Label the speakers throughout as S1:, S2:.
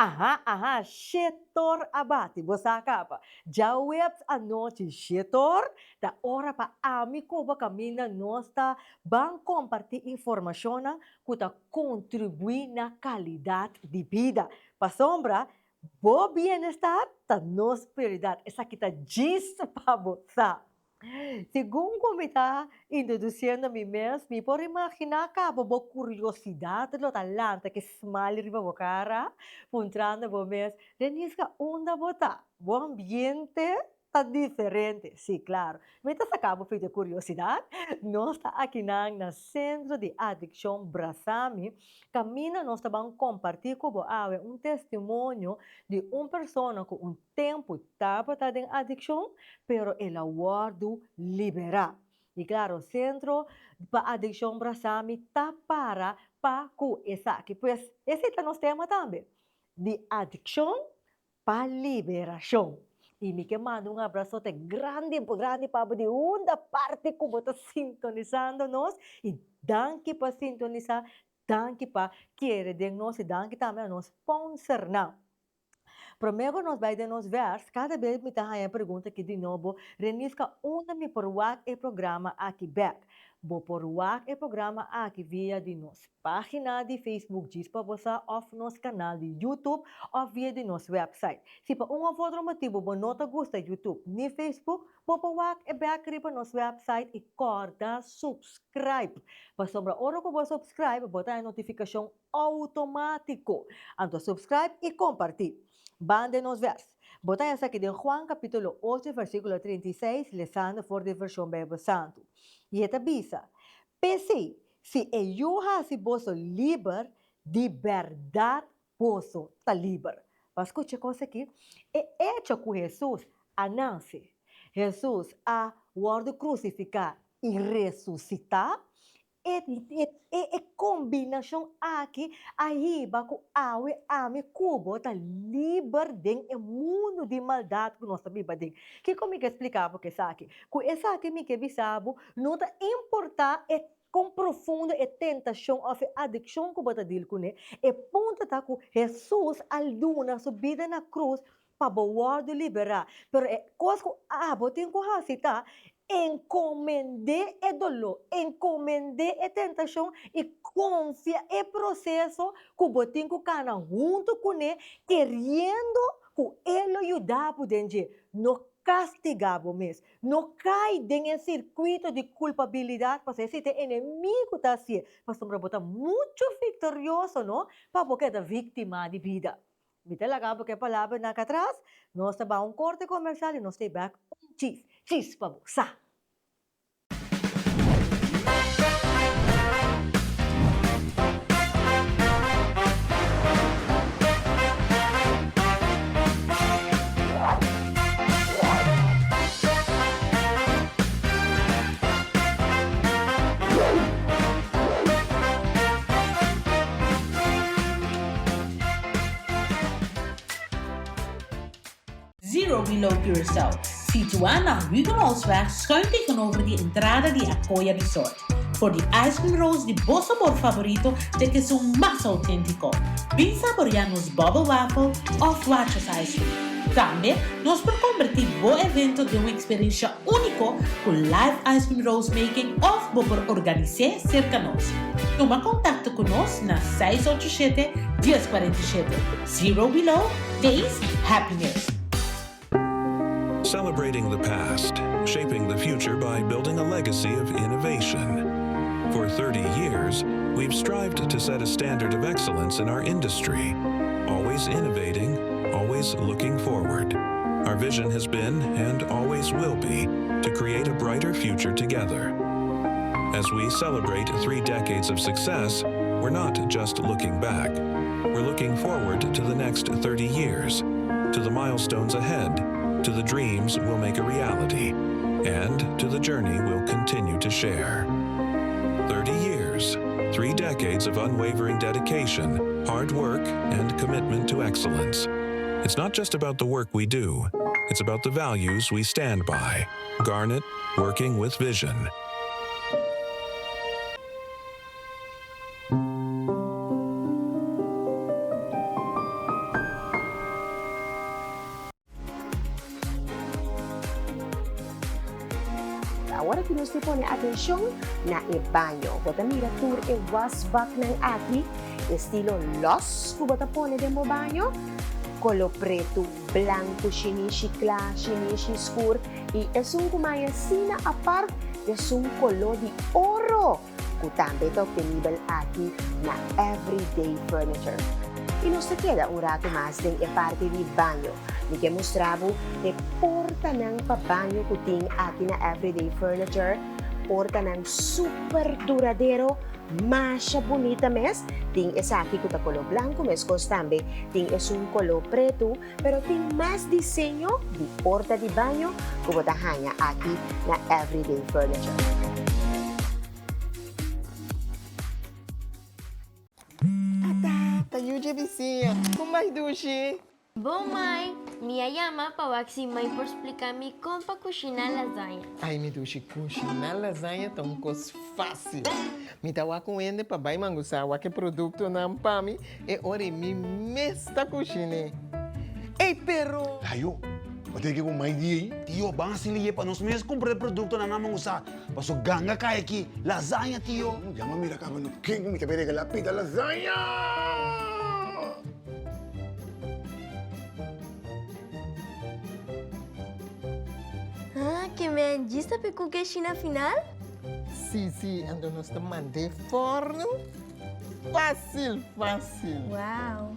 S1: Aha, aha, shetor a bati, bo sa kaba. Djaweps anochi shetor ta ora pa ami ku bo kaminda nos ta ban kompartí informashonnan ku ta kontribuí na kalidat di bida. Pasobra bo bienestar ta nos prioridat. Esaki ta djis pa bo sa. Segun ku mi ta introdusiendo mi mes, mi por imaginá kaba bo kuriosidat lo ta lanta ke smile riba bo kara, puntrando bo mes, Reniska, unda bo ta? Bo ambiente ta diferente. Sí, klaro. Mi ta saka bo pidi kuriosidat. Nos ta akinan na Sentro di Adikshon Brasami, kaminda nos ta ban kompartí ku bo awe un testimonio di un persona ku un tempu tabata den adikshon, pero el a wòrdu liberá. I klaro, Sentro pa Adikshon Brasami ta para pa ku esaki. Pues, esei ta nos tema tambe, di adikshon pa liberashon. I mi ke manda un abrasote grandi, grandi pa bo di unda parti ku bo ta sintonisando nos. I danki pa sintonisá, danki pa kere den nos i danki tambe na nos sponsornan. Promé ku nos bai den nos vèrs, kada bes mi ta haña e pregunta aki di nobo, Reniska, unda mi por wak e programa aki bèk? Bo por wak e programa aki via di nos página di Facebook Djis Pa Bo Sa òf nos kanal di YouTube òf via di nos wèpsait. Si pa un òf otro motibu bo no ta gusta YouTube ni Facebook, bo por wak e bèk riba nos wèpsait i kòrda subscribe. Pasobra ora ku bo subscribe, bo ta haña notifikashon outomátiko. Anto subscribe i kompartí. Ban den nos vèrs. Bo ta esaki den Juan kapítulo ocho versíkulo 36, lesando for di Vershon Beibel Santu. I e ta bisa, P'esei, si e Yu hasi boso liber, di bèrdat boso ta liber. Bo a skucha e kos aki? E echo ku Hesus a nase, Hesus a wòrdu krusifiká i resusitá, E kombinashon aki a hiba ku awe ami ku bo ta liber den e mundu di maldat ku nos ta biba den. Kiko mi ke splika bo ku esaki? Ku esaki mi ke bisa bo, no ta importá e kon profundo e tentashon òf e adikshon ku bo ta dil kuné, e punto ta ku Hesus a duna su bida na krus pa bo wòrdu liberá. Pero e kos ku abo tin ku hasi ta enkomend'é e doló, enkomend'é e tentashon i konfia e proseso ku bo tin ku kana huntu kuné, keriendo ku e lo yuda bo den dje. No kastigá bo mes. No kai den e sirkuito di kulpabilidat pasobra esei ta e enemigu ta hasié, pasobra bo ta muchu viktorioso no pa bo keda víktima di bida. Mi ta laga bo ke palabranan ak atras, nos ta baha un korte komersial i nos ta e bek un chis, chis pa bo sa.
S2: Zero Below Curaçao, situá na Hugenholtzweg schuin tegenover di entrada di Akoya Resort. For di ice cream rolls di bo sabor favorito te kesun mas auténtiko. Bin saboreá nos bubble waffle òf Wachos ice cream. Tambe nos por kombertí bo evento den un eksperensha úniko ku live ice cream rolls making òf bo por organis'é serka nos. Tuma kontakto ku nos na seis ocho shete, dies kuarenta i shete. Zero Below, Taste Happiness!
S3: Celebrating the past, shaping the future by building a legacy of innovation. For 30 years, we've strived to set a standard of excellence in our industry, always innovating, always looking forward. Our vision has been, and always will be, to create a brighter future together. As we celebrate three decades of success, we're not just looking back. We're looking forward to the next 30 years, to the milestones ahead, to the dreams we'll make a reality, and to the journey we'll continue to share. 30 years, three decades of unwavering dedication, hard work, and commitment to excellence. It's not just about the work we do, it's about the values we stand by. Garnet, working with vision.
S4: Awor aki nos tin pone atenshon na e baño. Bo ta mira tur e wasbaknan aki, estilo lòs ku bo ta pone den bo baño, kolo pretu, blanku, shinishi kla, shinishi skur i esun ku maya asina apart esun kolo di oro ku tambe ta optenibel aki na Everyday Furniture. I nos ta keda un ratu mas den e parti di baño. Mi ke mustra bo e portanan pa baño ku tin aki na Everyday Furniture. Portanan super duradero, masha bunita mes. Tin esaki ku ta koló blanku meskos tambe tin esun koló pretu, pero tin mas diseño di porta di baño ku bo ta haña aki na Everyday Furniture.
S5: Ata, ta yu dje bisiña. Kon bai dushi?
S6: Bon mai, mi a yama pa wak si mai por splika mi kon pa kushiná lasaña.
S5: Ai mi dushi, kushiná lasaña ta un kos fásil. Mi ta wak un hende pa bai mangusá wak e produktonan pa mi, e ora ei mi mes ta kushin'é. Ey pero!
S7: Layo, bo ta yega ku mai di ei? Tio, ban hasi liye pa nos mes kumpra e produktonan na mangusá, paso ganga kai aki, lasaña tio.
S8: Ya mi a mira kaba no ken ku mi ta bai regalá pida lasaña!
S6: Ah, ke men djis ta pe ku keshi na final?
S5: Sí, sí, anto nos ta mand'é fòrnu fásil, fásil.
S6: Wow.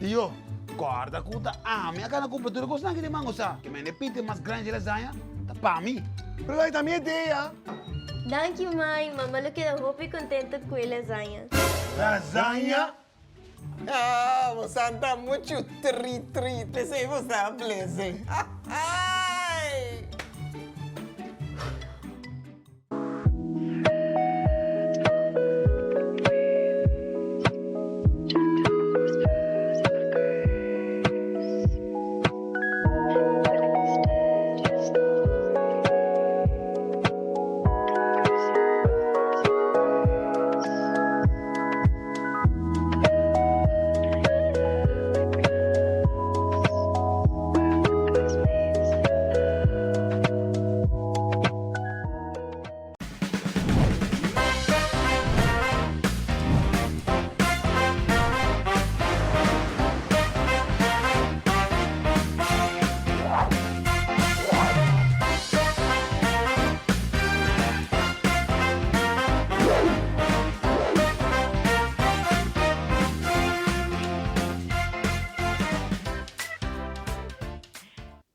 S7: Tio, kòrda ku ta ami a kana kumpra tur e kosnan aki den mango sa. Ke men e pita mas grandi dje lasaña ta pa mi.
S8: Pero esaki ta mi idea.
S6: Danki mai, mama lo keda hopi contento cu e lasaña.
S8: Lasaña?
S5: Ah, bo sa ta muchu tri tri, p'esei bo sa blese. Ai!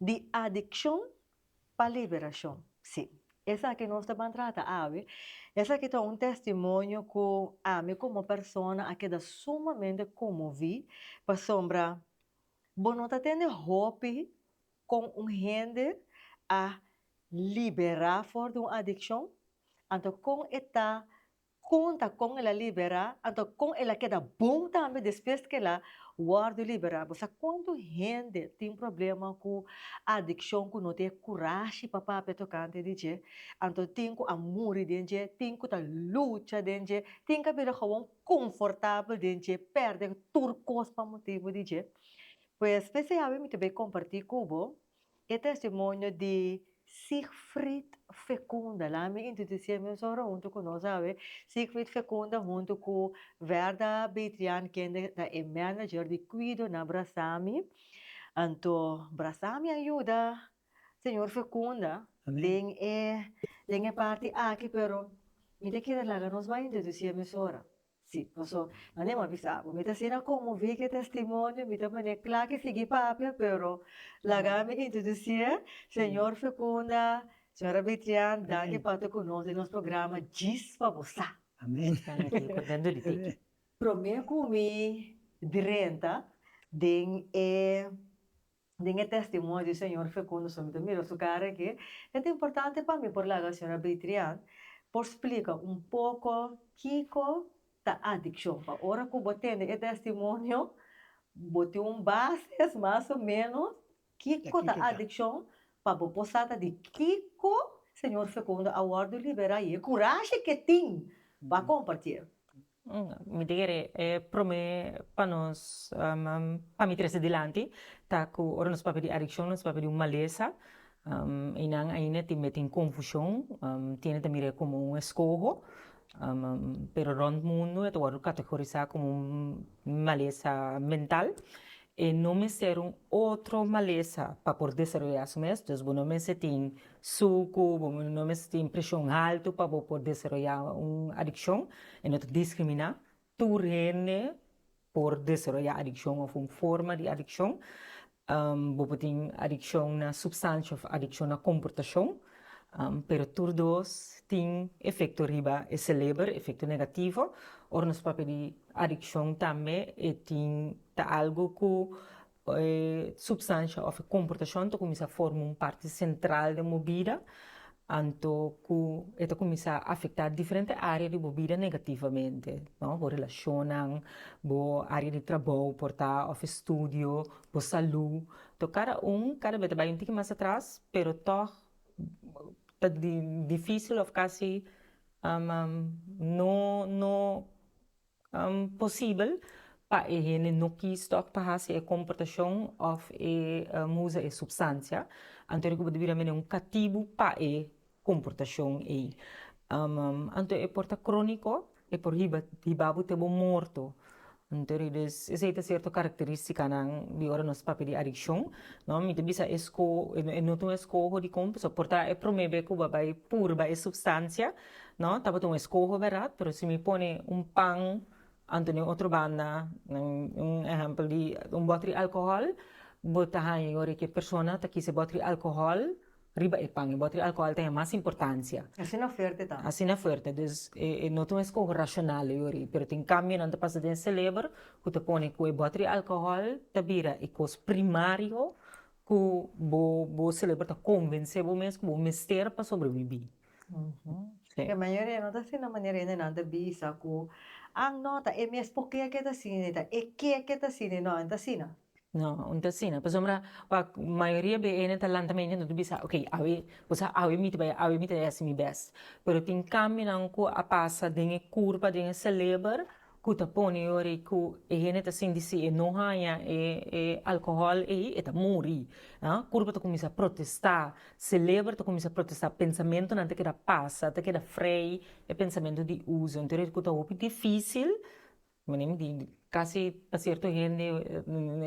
S1: Di adikshon pa liberashon. Sí, esaki nos ta ban trata awe. Esaki ta un testimonio ku ami komo persona a keda sumamente konmoví pasobra bo no ta tende hopi kon un hende a liberá for di un adikshon, anto kon e ta konta kon el a liberá, anto kon el a keda bon tambe despues ku el a wòrdu liberá. Bo sa kuantu hende tin problema ku adikshon ku no tin e kurashi pa papia tokante di dje, anto tin ku a muri den dje, tin ku ta lucha den dje, tin ku a bira gewoon konfortabel den dje, pèrdè tur kos pa motibu di dje. Pues p'esei awe mi ta bay comparti cu bo e testimonio di Siegfried Fecunda. Laat mi introduci e mesora hunto cu nos awe. Siegfried Fecunda hunto cu Verda Betrian kende ta e manager di cuido na Brasami. Anto Brasami a yuda Señor Fecunda den e den e parti aki pero mi ta kere laga nos bay introduci e mesora. Sí, paso manera mi a bisa bo, mi ta asina konmoví ku e testimonio, mi ta manera kla ke sigui papia, pero laga mi introdusié señor Fecunda, señora Betrian, danki pa ta ku nos den nos programa Djis pa Bo Sa.
S9: Amen. Kontentu di teki.
S1: Promé ku mi drenta den e den e testimonio di señor Fecundo so mi ta mira su cara aki, e ta importante pa mi por laga señora Betrian por splica un poco kico ta adiccion pa ora cu bo tende e testimonio bo tin un bases mas o menos kico ta adiccion pa bo por sa ta di kico señor Fecundo a wordo libera y e curashi ke tin pa compartié.
S9: Mi ta kere e prome pa nos pa mi trese dilanti ta ku ora nos papia di adikshon nos papia di un malesa. Einan ainda tin mete in konfushon, tiene ta mir'é komo un eskoho, pero rònt mundu e ta wòrdu kategorisá komo un malesa mental. E no mester un otro malesa pa por desaroyá su mes, dus bo no mester tin suku, bo no mester tin preshon haltu pa bo por desaroyá un adikshon. E no ta diskriminá, tur hende por desaroyá adikshon òf un forma di adikshon. Bo por tin adikshon na supstansha òf adikshon na komportashon, pero tur dos tin efekto riba e seleber, efekto negativo. Ora nos papia di adikshon tambe e tin ta algu ku e supstansha òf e komportashon ta kuminsá forma un parti sentral den bo bida, anto ku e ta kuminsá afektá diferente área di bo bida negativamente, no, bo relashonnan, bo área di trabou por ta òf estudio, bo salú. To kada un kada bes ta bai un tiki mas atras, pero tòg ta difísil òf kasi no no posibel pa e hende no kies tòg pa hasi e komportashon òf e usa e supstansia, anto riba bo ta bira mene un katibu pa e komportashon ei. Anto e por ta króniko, e por hiba hiba bo te bo morto. Anto dus esei ta sierto karakterístikanan di ora nos papia di adikshon, no. Mi ta bisa esko e no ta un eskoho dikon pasobra por ta e promé be ku bo a bai purba e supstansia, No, tabata un eskoho bèrdat, pero si mi pone un pan anto den otro banda, un ehèmpel di un bòter di alkohòl, bo ta haña e ora ku e persona ta kisa e bòter di alkohòl riba e pan. E bòter di alkohòl ta haña mas importansia.
S1: Asina fuerte ta.
S9: Asina fuerte. Dus e no ta un eskoho rashonal e ora ei, pero tin kambionan ta pasa den e seleber ku ta pone ku e bòter di alkohòl ta bira e kos primario ku bo seleber ta konvensé bo mes ku bo mester pa sobrebibí.
S1: E mayoria no ta asina manera hendenan ta bisa ku an no ta e mes por ke ke ta asina ta e ke ke ta asina no ta asina.
S9: No un ta asina pasobra wak mayoria be hende ta lanta mente no ta bisa ok awe bo sa awe mi ta bai awe mi ta hasi mi best pero tin kambionan ku a pasa den e kurpa den e seleber ku ta pone e ora ku e hende ta sinti si e no haña e e alkohòl ei e ta muri kurpa ta kuminsá protestá seleber ta kuminsá protestá pensamentunan ta keda pasa ta keda frei e pensamentu di uso entonces ku ta hopi difísil di kasi pa sierto hende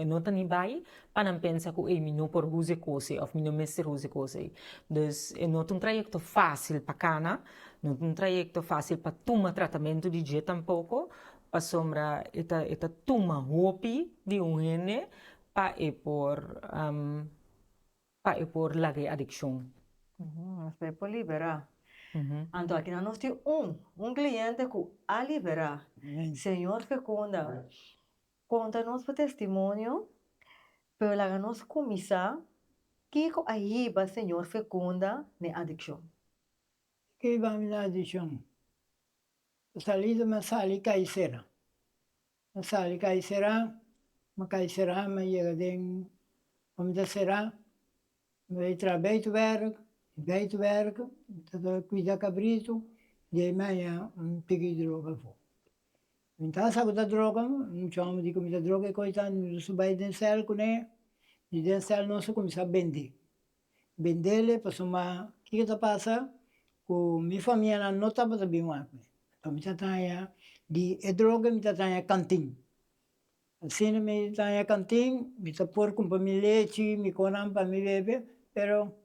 S9: e no ta ni bai pa nan pensa ku ei mi no por usa e kos ei òf mi no mester usa e kos ei dus e no ta un trayekto fásil pa kana. No ta un trayekto fásil pa tuma tratamentu di dje tampoko, pasobra e ta e ta tuma hopi di un hende pa e por pa e por laga e adikshon.
S1: Pa e por liberá. Anto akinan nos tin un, un kliente ku a liberá. Señor Fecunda, konta nos bo testimonio, pero laga nos kuminsá kiko a hiba señor Fecunda n'e adikshon.
S10: Ke iba mi na adiccion. Salida mi a sali kai sera. Mi a sali kai sera, mi a kai sera, mi a yega den ora mi ta sera, mi bai traha buitenwerk, buitenwerk, mi ta kuida kabritu, di ei mi a haña un tiki droga afó. Mi ta sa ku ta droga, mucha hòmber di ku mi ta droga e kos ta, mi ta bai den sèl kuné, di den sèl nos a kuminsá bende. Bendele pasobra kiko ta pasa ku mi famianan no tabata bin wak mi. Anto mi ta taña di e droga mi ta taña kantin. Asina mi taña kantin mi ta por kumpra mi lechi, mi konan pa mi bebe, pero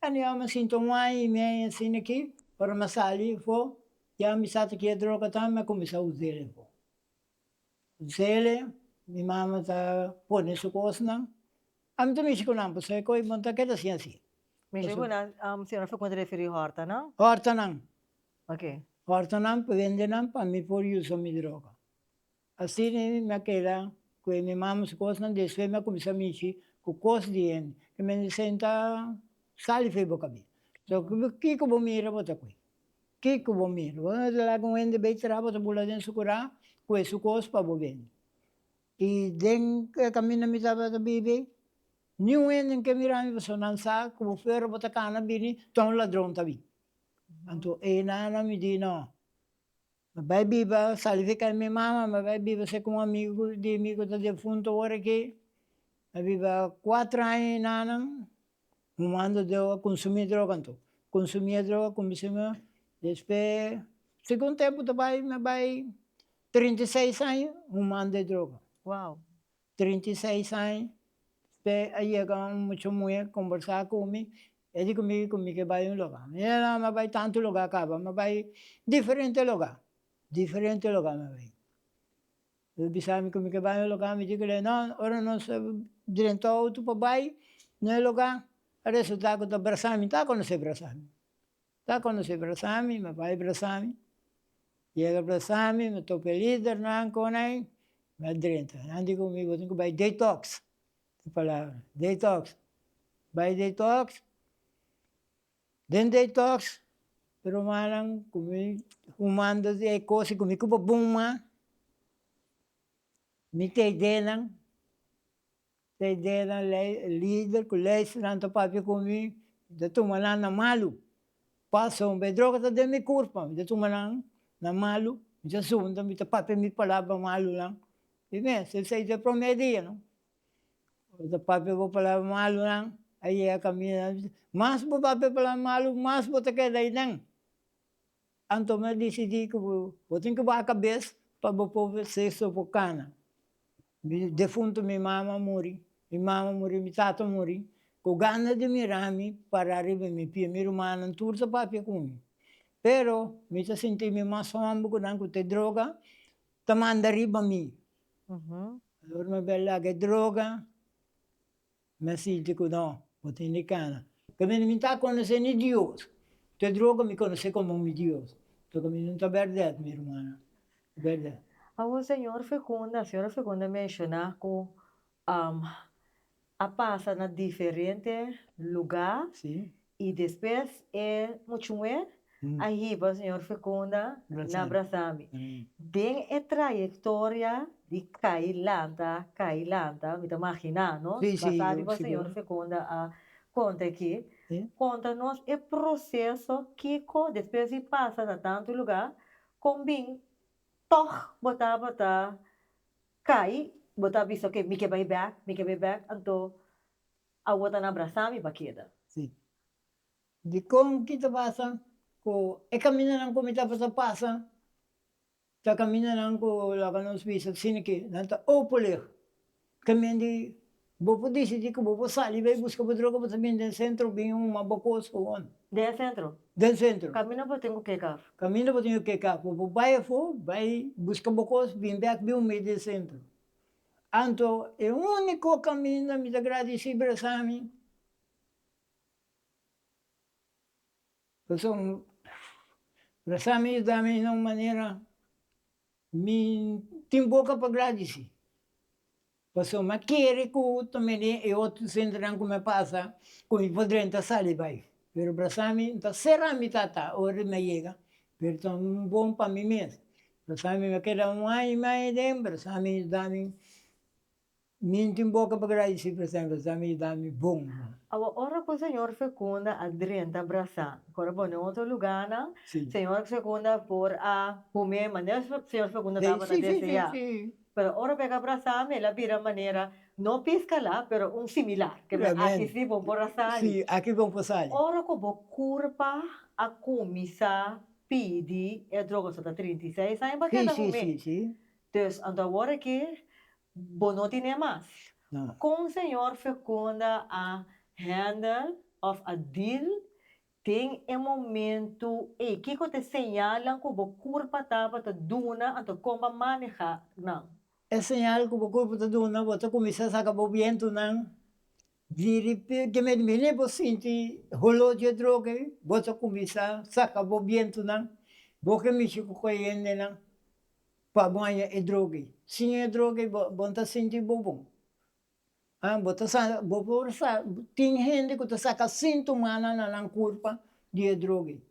S10: anyhow mi a sinti un aña i mei asina aki, ora mi a sali afó ya mi sa ta ki e droga ta mi a kuminsá us'el afó. Us'el, mi mama ta pone su kosnan. Ami ta mishi ku nan pasobra e koi bon ta keda sin asi.
S1: Mishi ku nan, señora Frecuente referi hòrtanan?
S10: Hòrtanan.
S1: Ok.
S10: Hòrtanan pa bende nan pa mi por usa mi droga. Asina mi a keda ku e mi mama su kosnan, despues mi a kuminsá mishi ku kos di hende. Ke men di senta sali for bo kabes. So kiko bo mira bo ta kue. Kiko bo mira? Bo no ta laga un hende bay traha bo ta bula den su kurá kue su kos pa bo bende. I den e kaminda mi tabata bibi, niun hende no ke mira mi pasobra nan sa ku bo fero bo ta kana bini, ta un ladron ta bin. Anto e nana mi di, No. Mi bai biba, sali di kasa mi mama, mi bai biba serka un amigu di mi ku ta defuntu awor aki. Mi biba kuater aña enanan, humando droga, kunsumí droga anto. Kunsumí e droga, kunsumí, despues segun tempu ta bai, mi bai 36 aña humando e droga.
S1: Wow.
S10: 36 aña, despues a yega un mucha muhé kombersá ku mi, e di ku mi ku mi ke bai un lugá. Mi di no, mi a bai tantu lugá kaba, mi a bai diferente lugá, diferente lugá mi a bai. E bisa mi ku mi ke bai un lugá, mi di ku el no, ora nos drenta outo pa bai na e lugá, a resultá ku ta brasá mi, ta konosé brasá mi. Ta konosé brasá mi, mi a bai brasá mi. Yega brasá mi, mi topa e lidernan kon ei, mi a drenta. Nan di ku mi, bo tin ku bai detox, e palabra, detox. Bai detox, den detox e rumannan ku mi humando e kos ku mi ku por buma, mi ta e denan. Ta ideanan lider ku leisternan ta papia ku mi, mi ta tuma nan na malu. Pasobra e droga ta den mi kurpa, mi ta tuma nan na malu, mi ta sunta, mi ta papia mi palabra malunan. I mes, esei ta e promé dia no. Bo ta papia bo palabra malunan, a yega kaminda, mas bo papia palabra malu, mas bo ta keda einan. Anto mi a disidí ku bo tin ku baha kabes pa bo por sexo por kana. Mi defuntu mi mama a muri, mi mama a muri, mi tata a muri, ku gana di mira mi para riba mi pia, mi rumannan tur ta papia ku mi. Pero mi ta sinti mi mas hòmber ku nan ku ta e droga ta manda riba mi. Ora mi a bai laga e droga. Mi a sinti ku no, bo tin di kana. Kaminda mi ta konosé ni Dios. Te droga mi konosé komo mi Dios. Pasobra mi no ta bèrdat, mi rumannan. Bèrdat.
S1: Awor señor Fecunda, señora Fecunda a menshoná ku a pasa na diferente lugá i despues e muchué a hiba señor Fecunda na Brasami. Den e trayektoria di kai lanta, kai lanta, mi ta maginá, no? Basá riba señor Fecunda a konta aki, konta nos e proseso kiko despues di pasa na tantu lugá, kon bin tòg bo tabata kai, bo ta bisa oke mi ke bai bèk, mi ke bai bèk, anto Awor ta na brasa mi pa keda.
S10: Sí. Dikon ki ta pasa ku e kamindanan ku mi tabata pasa ta kamindanan ku laga nos bisa asina ki nan ta openlig. Kaminda di bo por disidí ku bo por sali bai buska bo droga bo ta bini den sentro bin huma bo kos gewoon.
S1: Den e sentro?
S10: Den sentro.
S1: Kaminda bo tin ku keka af?
S10: Kaminda bo tin ku keka af. Bo por bai afó bai buska bo kos bin bèk bin huma den sentro. Anto e úniko kaminda mi ta gradisí Brasami pasobra Brasami yuda mi na un manera mi tin boka pa gradisí. Pasobra mi a kere ku ta mene e otro sentronan ku mi a pasa ku mi por drenta sali bai. Pero Brasami ta sera mi tata ora mi a yega pero ta un bon pa mi mes. Brasami mi a keda un aña y medio den, Brasami yuda mi, mi no tin boka pa gradisi Brasami, Brasami yuda mi bon.
S1: Awor ora ku señor Fecunda a drenta Brasami, ku ora pone otro lugánan, señor Fecunda por a hum'é manera señor Fecunda tabata deseá. Pero ora ku e ka Brasami el a bira manera, no piscalá, pero un similar, ke men aki sí bo por a sali.
S10: Sí, aki bo por sali.
S1: Ora ku bo kurpa a kuminsá pidi e droga so ta 36 aña pa keda ku mi. Dus anto awor aki bo no tine mas. Kon señor Fecunda a handle of a deal den e momento ey? Kiko ta e señalnan ku bo kurpa tabata duna anto kon bo a maneha nan?
S10: E señal ku bo kurpa ta duna bo ta kuminsá saka bo bientunan Di ripente mene bo sinti holó dje droga ei, bo ta kuminsá saka bo bientunan, bo ke mishi ku koe hendenan pa bo haña e droga ei. Sin e droga ei bo no ta sinti bo bon. Ah, bo ta sa, bo por sa, tin hende ku ta saka síntomanan na nan kurpa di e droga ei.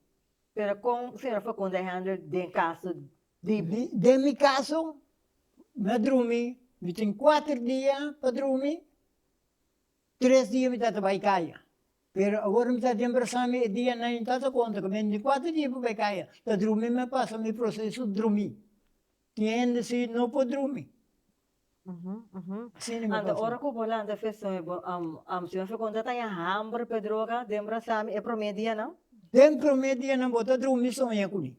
S1: Pero kon señor Facundo a handle den kaso di bo?
S10: Den mi kaso, mi a drumi, mi tin kuater dia pa drumi, Tres dia mi ta ta bai kaya. Pero awor mi ta den brasami e dianan i ta ta konta ku 24 dia pa bai kaya ta drumi mi a pasa mi proseso drumi. Tin hende si no por drumi. Asina mi
S1: Anto
S10: pasa.
S1: ora ku bo lanta festoe bo señor Feconda ta haña hamber p'e droga den brasami e promé dianan?
S10: Den promé dianan bo ta drumi soña kuné.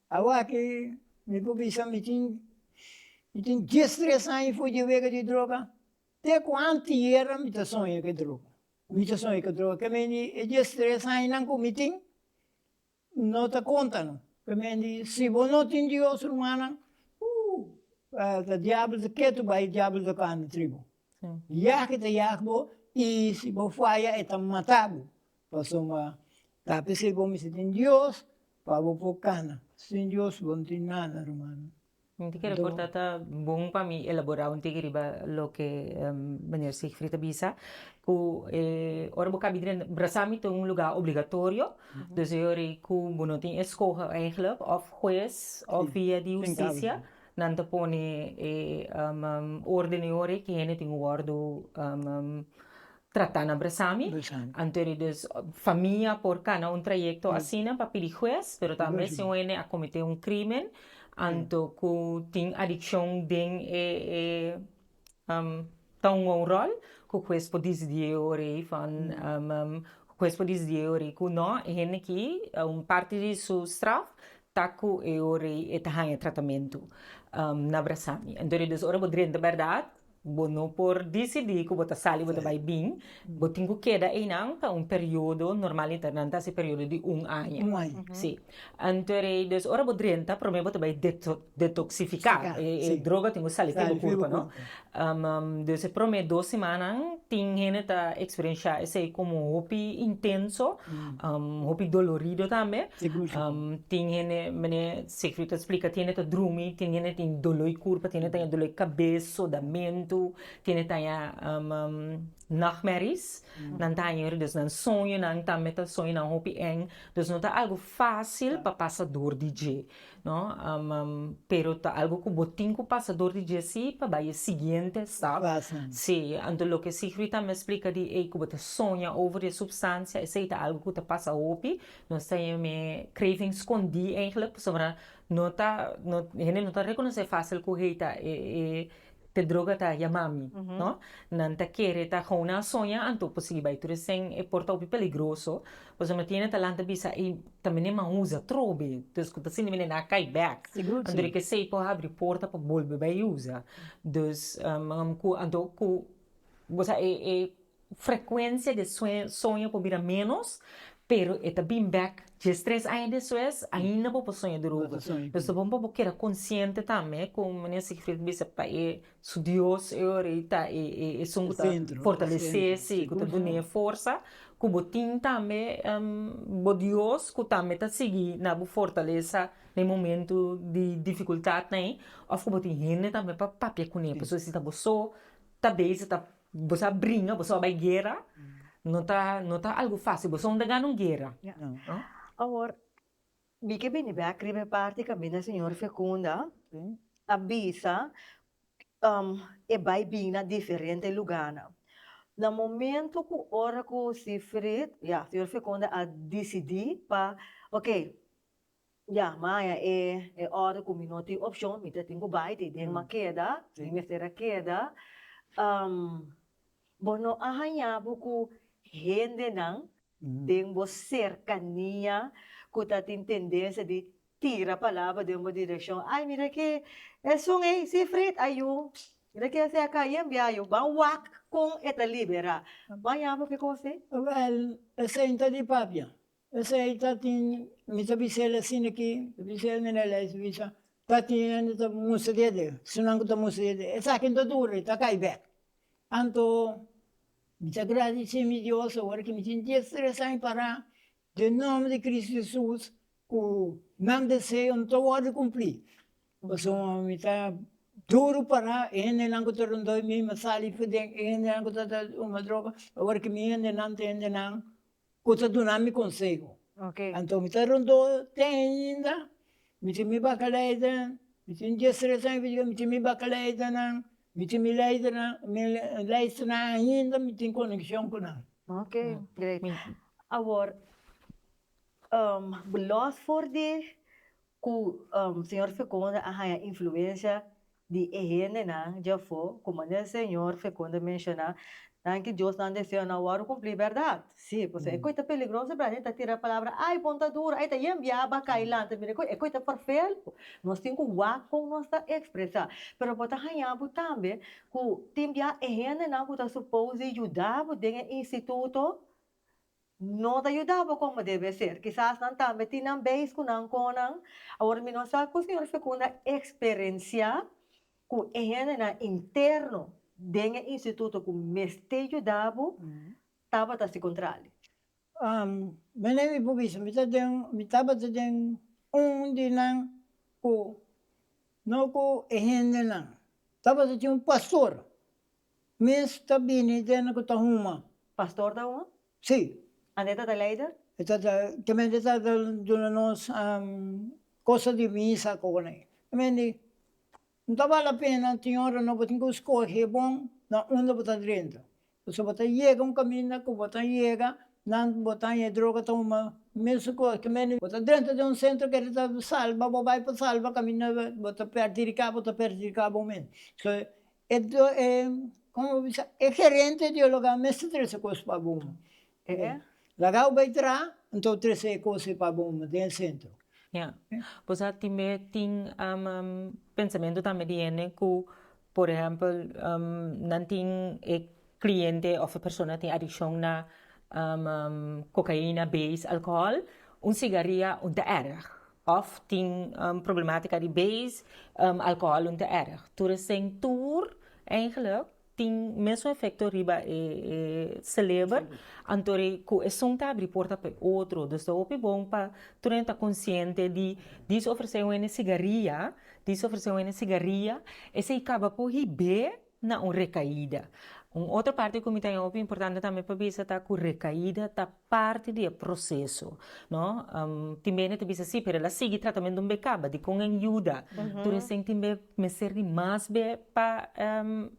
S10: Awaki mi por bisa mi tin mi tin diestres aña for di wega di droga te ku antiera mi ta soña ku e droga mi ta soña ku e droga ke mende e diestres añanan ku mi tin no ta konta no ke mende si bo no tin Dios rumannan ta diabel ta ketu bai diabel ta kanda tribo yag e ta yag bo i si bo faya e ta mata bo pasobra ta p'esei bo mester tin Dios Pa bo por cana. Sin Dios bo no tin nada, rumannan.
S9: Mi ta kere por ta ta bon pa mi elaborá un tiki riba loke meneer Siegfried a bisa, ku e ora bo kabi drenta, brasami ta un lugá obligatorio, dus e ora ei ku bo no tin eskoho eigenlijk, òf hues òf via di hustisia, nan ta pone e orden e ora ei ku hende tin ku wòrdu Tratá na Brasami. Anto di dus famia por kana un trayekto asina pa pidi hues, pero tambe si un hende a kometé un krímen, anto ku tin adikshon den e e ta hunga un ròl, ku hues por disidí e ora ei van hues por disidí e ora ei ku nò, e hende aki un parti di su straf ta ku e ora ei e ta haña tratamentu na Brasami. Anto di dus ora bo drenta bèrdat, Bo no por disidí ku bo ta sali bo ta bai bin, bo tin ku keda einan pa un periodo, normalmente nan ta hasi periodo di un aña.
S10: Un aña.
S9: Sí. Anto rei, dus ora bo drenta promé bo ta bai detoksifiká, e droga tin ku sali for bo kurpa no. Dus e promé dos simannan tin hende ta eksperenshá esei komo hopi intenso, hopi dolorido tambe. Tin hende, meneer Siegfried ta splika, tin hende ta drumi, tin hende tin doló di kurpa, tin hende ta haña doló di kabes, sodamentu, tin hende ta haña nachtmerries, nan ta haña dus nan soñonan tambe ta soñonan hopi eng, dus no ta algu fásil pa pasa dor di dje, no, pero ta algu ku bo tin ku pasa dor di dje si pa bai e siguiente stap, si, anto loke Siegfried tambe a splika di ey ku bo ta soña over di e supstansia, esei ta algu ku ta pasa hopi, Nos ta yam'é craving skondí eigenlijk, pasobra no ta, no, hende no ta rekonosé fásil ku hey ta e e te droga ta yama mi, no? Nan ta kere ta gou nan a soña anto por sigui bai tur esei e por ta hopi peligroso, pasobra tin hende ta lanta bisa ey ta mene man usa atrobe, dus ku ta sinti mene nan a kai bèk, anto di kesei por habri porta pa bolbe bai usa, dus ku anto ku bo sa e e Frekuensia di soño por bira ménos, pero e ta bin bèk diestres aña despues, ainda bo por soña droga. Dus ta bon pa bo keda konsiente tambe ku meneer Siegfried bisa pa e su Dios e ora ei ta e esun ku ta fortalesé si, ku ta dun'é forsa, ku bo tin tambe bo Dios ku tambe ta sigui na bo fortalesa den momento di difikultatnan ei, òf ku bo tin hende tambe pa papia kuné, pasobra si ta bo so ta bezig ta Bo sa bringa, bo sa bai guera, no ta no ta algu fácil, bo sa unda gana un guera.
S1: No. Awor, mi ke bini bek riba e parti kaminda señor Fecunda a bisa e bai bin na diferente lugánan. Na momento ku ora ku Sifrid, ya, señor Fecunda a disidí pa, oke, Ya, maya e e ora ku mi no tin opshon, mi ta tin ku bai, te den m'a keda, mi mester a keda. Bo no a haña bo ku hendenan den bo serkania ku ta tin tendensia di tira palabra den bo direkshon, ay mira ke esun ei, Sifrid, ayu, mira ke esei a kai en biayu, ban wak kon e ta liberá. Bo a haña bo ku e kos ei?
S10: Wèl, esei no ta di papia. Esei ta tin, mi ta bisa el asina aki, mi ta bisa el mira el ta bisa, ta tin hende ta mustra dede, esunnan ku ta mustra dede, esaki no ta dura, e ta kai bek. Anto mi ta gradisí mi Dios awor ki mi tin diestres aña pará den nòmber di Cristo Jesus ku nan deseo no ta wòrdu kumplí. Pasobra mi ta duru pará, e hendenan ku ta rondó mi, mi a sali for den e hendenan ku ta tuma droga, awor ki mi hendenan ta hendenan ku ta duna mi konseho. Anto mi ta rondó te ainda, mi tin mi bakaleidernan, mi tin diestres aña ku mi tin mi bakaleidernan, mi tin mi leidernan, mi leisternan ainda mi tin konekshon ku nan.
S1: Ok, great. Awor, los for di ku señor Feconda a haña influencia di e hendenan djafó, ku manera señor Feconda menshoná, nan ki Dios nan deseo nan wòrdu kumplí, bèrdat? Sí, pasobra e koe ta peligroso, bra, hende ta tira palabra, ai bon ta duru, ai ta yen bia bakai lanta, mira e koe ta ferfel, nos tin ku wak kon nos ta ekspresá. Pero bo ta haña bo tambe ku tin bia e hendenan ku ta supos di yuda bo den e instituto no ta yuda bo komo debe ser. Kisas nan tambe tin nan beis ku nan konan. Awor mi no sa ku señor Fecunda eksperensiá ku e hendenan interno den e instituto ku mester yuda bo tabata si kontrali.
S10: Mene mi por bisa, mi ta den, mi tabata den un di nan ku no ku e hendenan. Tabata tin un pastor mes ta bini den ku ta huma.
S1: Pastor ta huma?
S10: Si.
S1: Anda e ta ta leider?
S10: E ta ta, kimente e ta ta duna nos cosa di misa kokonai. Kimente No ta bal la pena, tin ora no bo tin ku skohe bon na unda bo ta drenta. Pasobra bo ta yega un kaminda ku bo ta yega, nan bo ta haña e droga ta huma mesun kos ke mende. Bo ta drenta den un sentro kere ta salba, bo bai pa salba kaminda bo ta perdiká, bo ta perdiká bo mes. So e e komo bo bisa e gerente di e lugar mester trese kos pa bo huma. Laga bo bai traha, anto trese e kos ei pa bo huma den e sentro.
S9: Ya. Bo sa tin be tin pensamentu tambe di hende ku por ehèmpel nan tin e kliente òf e persona tin adikshon na kokaina, beis, alkohòl, un sigaria un ta èrg òf tin problematika di beis, alkohòl un ta èrg. Tur esei tur eigentlik Tin mesun efecto riba e celeber, anto cu esun ta abri porta pa e otro. Dus ta hopi bon pa tur hende ta consciente di dis ofrece un hende cigaria, dis ofrece un hende cigaria, esey caba por hib'é na un recaida. Un otro parti cu mi ta haña hopi importante tambe pa bisa ta cu recaida ta parti di e proceso, no? Tin bende ta bisa si, pero el a sigui tratamentu un be caba, dicon en yuda? Tur esei tin be mester di mas be pa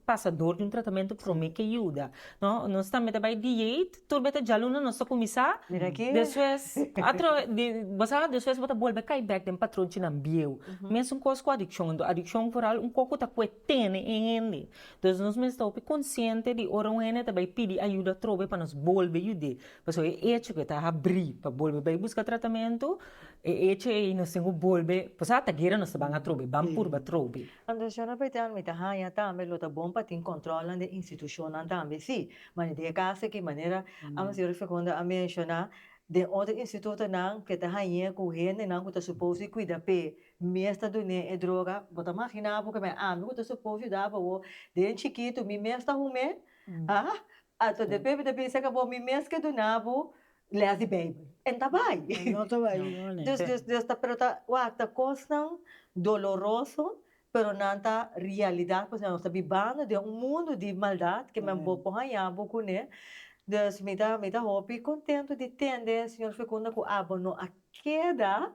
S9: pasa door di un tratamentu prome ke yuda, no? Nos tambe ta bay dieet, tur be ta djaluna nos ta cuminsa, despues atro di, bo sa, despues bo ta bolbe cay bek den patronchinan bieu. Mesun cos cu adiccion, anto adiccion vooral un coco ta cue tene e hende. Dus nos mester ta hopi konsiente di ora un hende ta bai pidi ayuda atrobe pa nos bolbe yud'é. Pasobra e echo ku e ta habrí pa bolbe bai buska tratamentu, e echo ei nos tin ku bolbe, pasobra ta guera nos ta ban atrobe, ban purba atrobe.
S1: Anto señora Petel, mi ta haña tambe lo ta bon pa tin kòntròlnan den institushonnan tambe, sí. Ma den e kaso aki manera señora Fecunda a menshoná, den otro institutonan ke ta hañ'é ku hendenan ku ta supos di kuida p'e Mes ta dun'é e droga, bo ta maginá bo ku mi ami ku ta supos yuda bo awor den chikitu mi mes ta hum'é, ah, anto despues mi ta bisa ku bo mi mes ke duna bo lès di beibel, e no ta bai.
S10: No ta bai, no ne.
S1: Dus, dus, dus ta, pero ta, wak, ta kosnan doloroso, pero nan ta realidat, pasobra nos ta bibando den un mundu di maldat ke men bo por haña bo kuné, dus mi ta, mi ta hopi kontentu di tende señor Fecunda ku abo no a Keda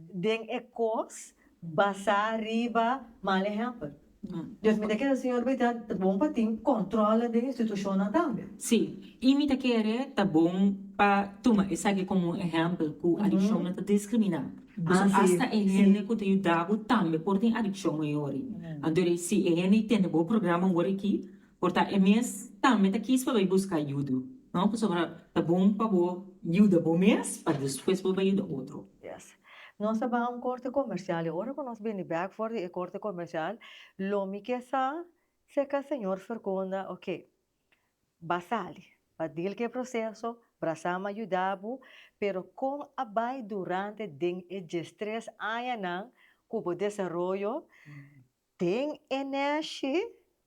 S1: den e kos basá riba mal ehèmpel. Dus mi ta kere señor Bita ta bon pa tin kòntròl den institushonnan tambe.
S9: Sí, i mi ta kere ta bon pa tuma esaki komo un ehèmpel ku adikshon no ta diskriminá. Pasobra asta e hende ku ta yuda bo tambe por tin adikshon e ora. Anto si e hende tende bo programa wor aki, Por ta e mes tambe ta kis pa bai buska ayudo, no? Pasobra ta bon pa bo yuda bo mes pa despues bo bai yuda otro.
S1: Yes. Nos ta baha un korte komersial i ora ku nos bini bèk for di e korte komersial lo mi ke sa seka señor Ferconda, oke, ba sali, ba deal ku e proseso, Brasam a yuda bo, pero kon a bai durante den e diestres añanan ku bo desaroyo Den e neshi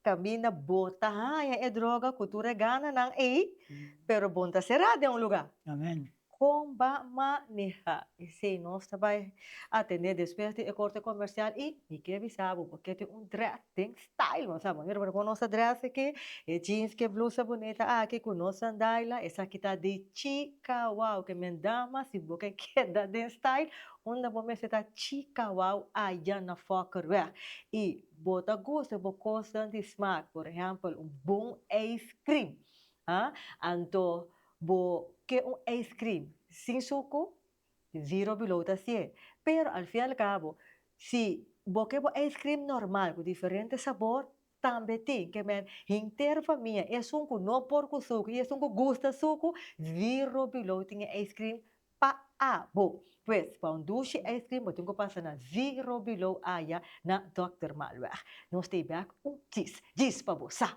S1: kaminda bo ta haña e droga ku tur e gananan ei, pero bo no ta será den un lugá.
S10: Amen.
S1: Kon ba maneha esei? Nos ta bai atendé despues di e korte komersial i mi ke bisa bo, bo ke tin un dress den style. Bo sa, bo mira kon nos ta dress aki, e jeans ku e blusa bunita aki ku nos sandaila, esaki ta di chika wou. Ke men dama si bo ke keda den style, Unda bo mester ta chikawau aya na Fokkerweg i bo ta gusta bo kosnan di smak, por ehèmpel un bon ijskrim, ha, anto Bo ke un ice cream sin suku, Zero Below ta hasié. Pero al fin al cabo, si bo ke bo ice cream normal ku diferente sabor, tambe tin. Ke men henter famia, esun ku no por ku suku i esun ku gusta suku, Zero Below tin e ice cream pa abo. Pues, pa un dushi ice cream bo tin ku pasa na Zero Below aya na Dòkter Malweg. Nos ta e bèk un djis djis pa bo sa.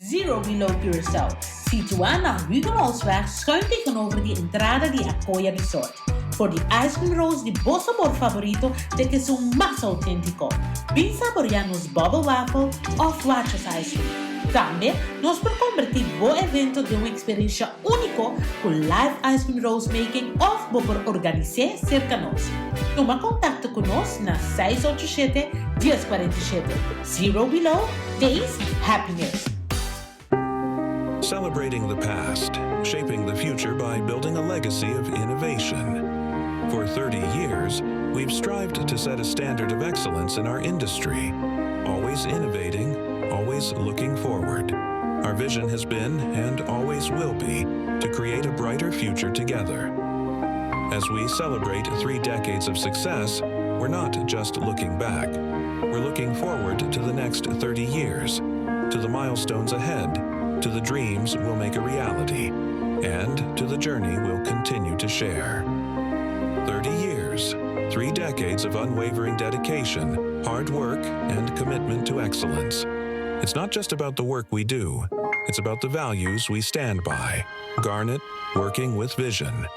S2: Zero Below Curaçao, situá na Hugenholtzweg schuin tegenover di entrada di Acoya Resort. For di ice cream rolls di bo sabor favorito te kesun mas auténtiko. Bin saboreá nos bubble wafel òf Wachos ice cream. Tambe nos por kombertí bo evento den un eksperensha úniko ku live ice cream rolls making òf bo por organis'é serka nos. Tuma kontakto ku nos na seis ocho shete, dies kuarenta i shete. Zero Below, Taste Happiness.
S3: Celebrating the past, shaping the future by building a legacy of innovation. For 30 years, we've strived to set a standard of excellence in our industry, always innovating, always looking forward. Our vision has been, and always will be, to create a brighter future together. As we celebrate three decades of success, we're not just looking back. We're looking forward to the next 30 years, to the milestones ahead, to the dreams we'll make a reality, and to the journey we'll continue to share. 30 years, three decades of unwavering dedication, hard work, and commitment to excellence. It's not just about the work we do, it's about the values we stand by. Garnet, working with vision.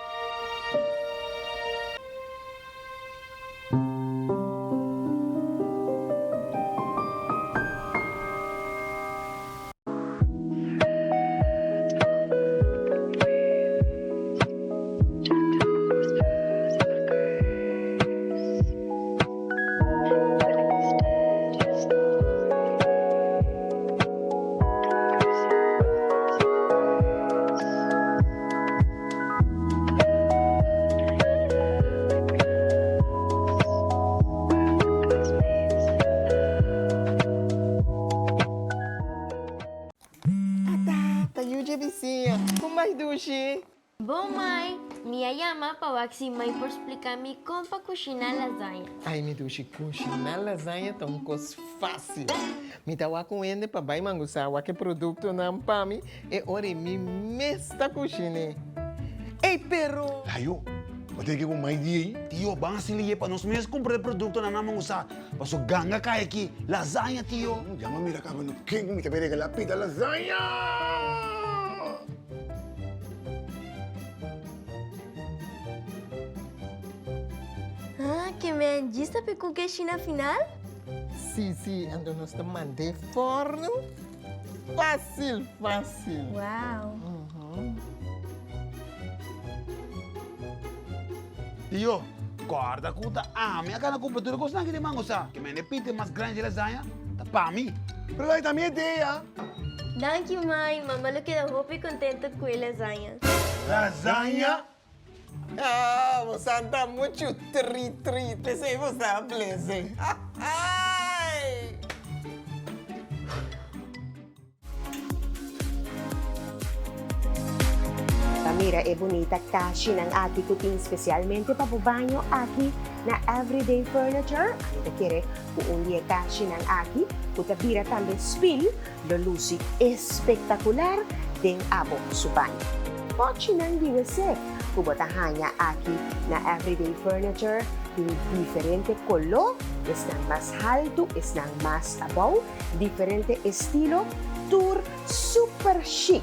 S5: Ata, ta yu dje bisiña. Con mai dushi?
S6: Bon mai, mi a yama pa wak si mai por splica mi con pa cushina lasaña.
S5: Ai mi dushi, cushina lasaña ta un cos facil. Mi ta wak un hende pa bai mangusa wak e productonan pa mi E ora ei mi mes ta kushin'é. Ey, pero.
S7: Layo, bo ta yega ku mai di ei? Tio, ban hasi liye pa nos mes kumpra e produktonan nan usa. Paso ganga kai aki, lasaña, tio.
S8: Ya mi a mira kaba no ken ku mi ta bay regalá pida lasaña!
S6: Ah, ke men djis ta pe kuke shina final?
S5: Si, si, anto nos ta mand'é fòrnu. Fácil, fácil.
S6: Wow.
S7: Tio, corda cu ta ami a gana cumpra tur e cosnan aki den mango sa. Ke mende pite mas grandi lasaña ta pa mi.
S8: Pero esaki ta mi idea.
S6: Danki mai, mama lo keda hopi contento cu e lasaña.
S8: Lasaña?
S5: Ah, bo sa ta muchu tri tri, p'esei bo sa blese. Ai!
S4: Ta mira e bunita kashinan aki ku tin spesialmente pa bo baño aki na Everyday Furniture. Ami ta kere ku un di e kashinan aki ku ta bira tambe spil lo lusi espektakular den abo su baño. Pochinan di wc ku bo ta haña aki na Everyday Furniture tin diferente koló, esnan mas haltu, esnan mas abou, diferente estilo, tur super chic.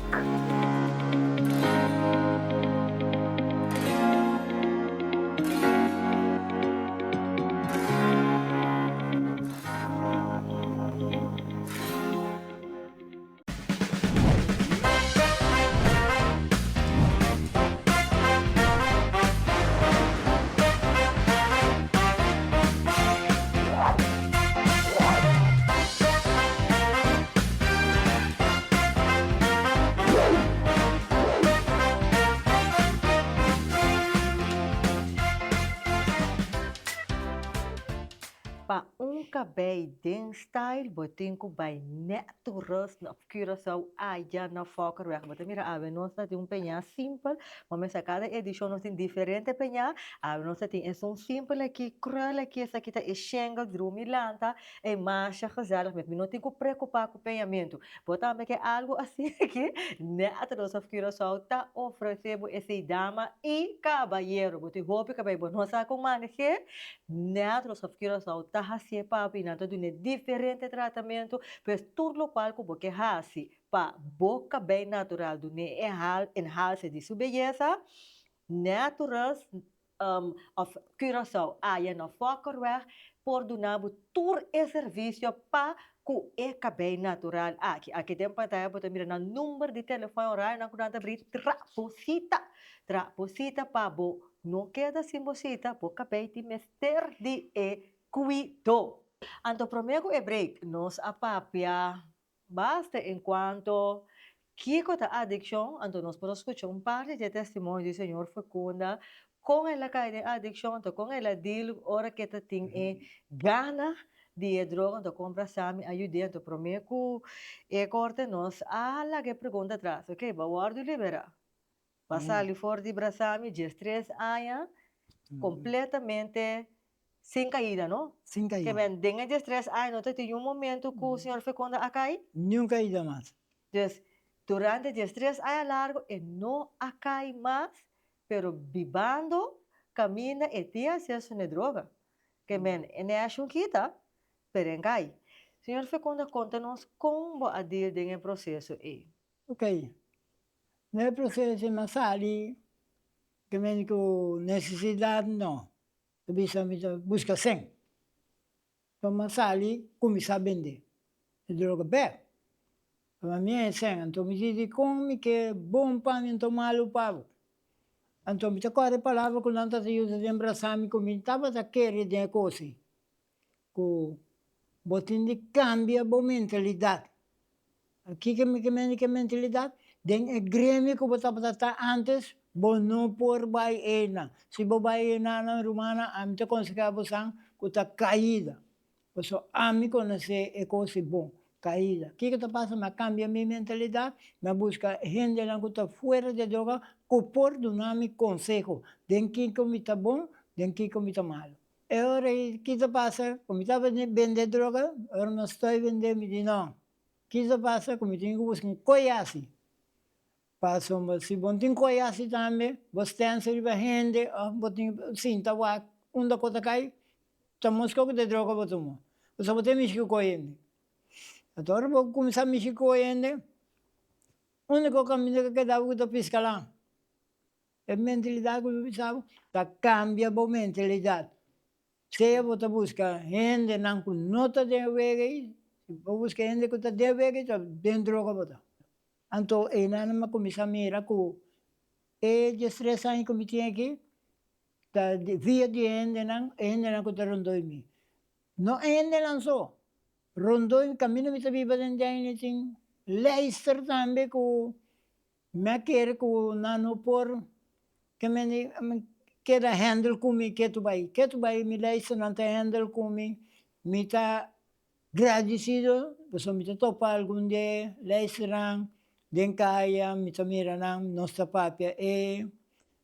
S1: Pa un kabei den style bo tin ku bai nèt rust of Curaçao aya na Fokkerweg. Bo ta mira awe nos ta tin un peña simpel, bo mester kada edishon nos tin diferente peña. Awe nos ta tin esun simpel aki, krul aki, esaki ta e shingle drumi lanta, e masha gezellig mes. Mi no tin ku preokupa ku peñamentu. Bo tambe ke algu asina aki? Nèt rust of Curaçao ta ofresé bo esei dama i kabayero. Bo tin hopi kabei bo no sa kon maneh'é? Nèt of Curaçao ta hasié papi, nan ta dun'é diferente tratamentu, pues tur lokual ku bo ke hasi pa bo kabei natural dun'é e enhalse di su beyesa, Naturals of Curaçao aya na Fokkerweg por duna bo tur e servisio pa ku e kabei natural aki. Aki den pantaya bo ta mira nan number di telefòn i orarionan ku nan ta bri tra bo sita, tra bo sita pa bo No keda sin bo sita, bo kabei tin mester di e kuido. Anto promé ku e break nos a papia basta enkuanto kiko ta adikshon, anto nos por a skucha un parti di e testimonio di señor Fecunda kon el a kai den adikshon, anto kon el a deal ora ke ta tin e gana di e droga, anto kon Brasami a yud'é. Anto promé ku e korte nos a laga e pregunta atras, ok, bo a wòrdu liberá? Bo a sali for di Brasami diestres aña completamente sin caida, no?
S10: Sin caida.
S1: Ke men den e diestres aña no ta tin niun momento cu señor Feconda a cay?
S10: Niun caida mas.
S1: Dus durante diestres aña largo e no a cay mas, pero bibando caminda e tin acceso na e droga. Ke men e neshon kita, pero e cay. Señor Feconda conta nos con bo a deal den e proceso ey.
S10: Ok. Na e proceso mi a sali ke mende ku nesesidat no. Ta bisa mi ta buska sen. Enton mi a sali kuminsá bende e droga bèk. Pasobra mi a e sen. Anto mi di dikon mi ke bon pa mi anto malu pa bo. Anto mi ta kòrda e palabra ku nan tabata yuda den brasá mi ku mi tabata kere den e kos ei. Ku bo tin di kambia bo mentalidat. Kiko mi ke mende ke mentalidat? Den e gremio ku bo tabata ta antes, bo no por bai einan. Si bo bai einanan, rumannan, ami ta konsehá bosan ku ta kaida. Pasobra ami konosé e kos di bon, kaida. Kiko ta pasa? Mi a kambia mi mentalidat, mi a buska hendenan ku ta fuera di e droga ku por duna mi konseho den kiko mi ta bon, den kiko mi ta malu. E ora ei ki ta pasa ku mi tabata bende droga, ora mi a stoi bende mi di no, ki ta pasa ku mi tin ku buska un koyasi, pasobra si bo no tin koyasi tambe bo stensa riba hende of bo tin sinta wak unda ku ta kai ta muska ku ta droga bo tuma, pasobra bo ta mishi ku koy hende. Anto ora bo kuminsá mishi ku koy hende uniko kaminda ku keda bo ku ta piska lan. E mentalidat ku mi bisa bo ta kambia bo mentalidat. Sea bo ta buska hendenan ku no ta den e wega ei, si bo buska hende ku ta den e wega ei ta den droga bo ta. Anto einan mi a kuminsá mira ku e diestres aña ku mi tin aki ta via di hendenan, e hendenan ku ta rondó di mi. No e hendenan so, rondó di mi kaminda mi ta biba den Dèini tin leister tambe ku Mi a kere ku nan no por ke mende keda handle ku mi ketu bai. Ketu bai mi luister nan ta handle ku mi. Mi ta gradisido pasobra mi ta topa algun di e luisternan den kaya, mi ta mira nan, nos ta papia. E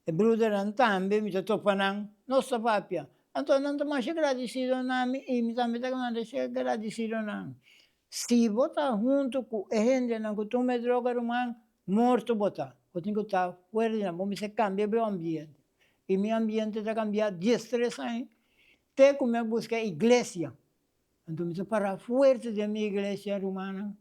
S10: brudernan tambe mi ta topa nan, nos ta papia. Anto nan ta masha gradisido na mi i mi tambe ta masha gradisido na nan. Si bo ta huntu ku e hendenan ku tuma e droga ruman, morto bo ta. Bo tin ku ta fuera di nan. Bo mester kambia bo ambiente. I mi ambiente ta kambia diestres aña te ku mi a buska iglesia. Anto mi ta para fuerte den mi iglesia rumannan.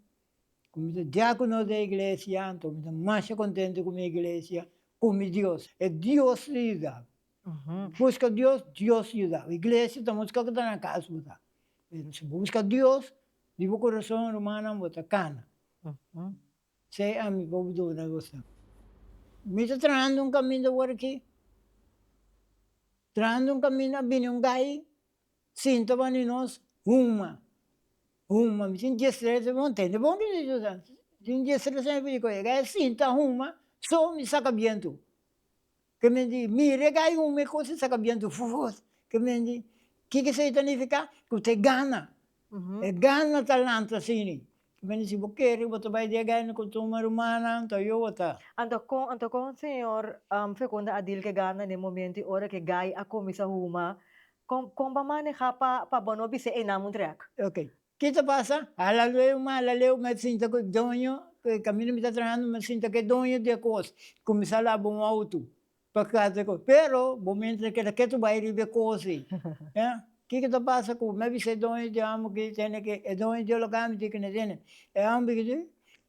S10: Ku mi ta diakono den iglesia, anto mi ta masha kontento ku mi iglesia, ku mi Dios. E Dios ta yuda mi. Buska Dios, Dios yuda bo. Iglesia ta muska ku ta na kas bo ta. Pero si bo buska Dios di bo kurason, rumannan, bo ta kana. Esei ami por duna boso. Mi ta trahando un kaminda awor aki. Trahando un kaminda a bini un gai sinta banda di nos huma, huma. Mi tin diestres, bo ntende bon ki mi tin diestres aña pidi ku e gai a sinta huma so mi saka bientu. Ke men di, Mira e gai un me kos e saka bientu fufus. Ke men di, Kiko esei ta nifiká? Ku ta e gana. E gana ta lanta asina. Mene si bo kere bo ta bai di e gana ku tuma rumannan ta yo bo ta.
S1: Anto kon anto kon señor Fecunda a deal ke gana den momento i ora ke guy a kuminsá huma kon kon bo a manehá pa pa bo no bisa ei nan un trèk?
S10: Ok. Ki ta pasa? Hala leu ma hala leu mi a sinta ku e doño ku e kaminda mi ta trahando mi a sinta ku e doño di e kos kuminsá laba un outo pa kasa e kos pero bo mente ta keda ketu bai riba e kos ei ya kiko ta pasa ku mi a bisa e doño di amo ki tene ke e doño di e loka mi tin ku ne tene e amo bi di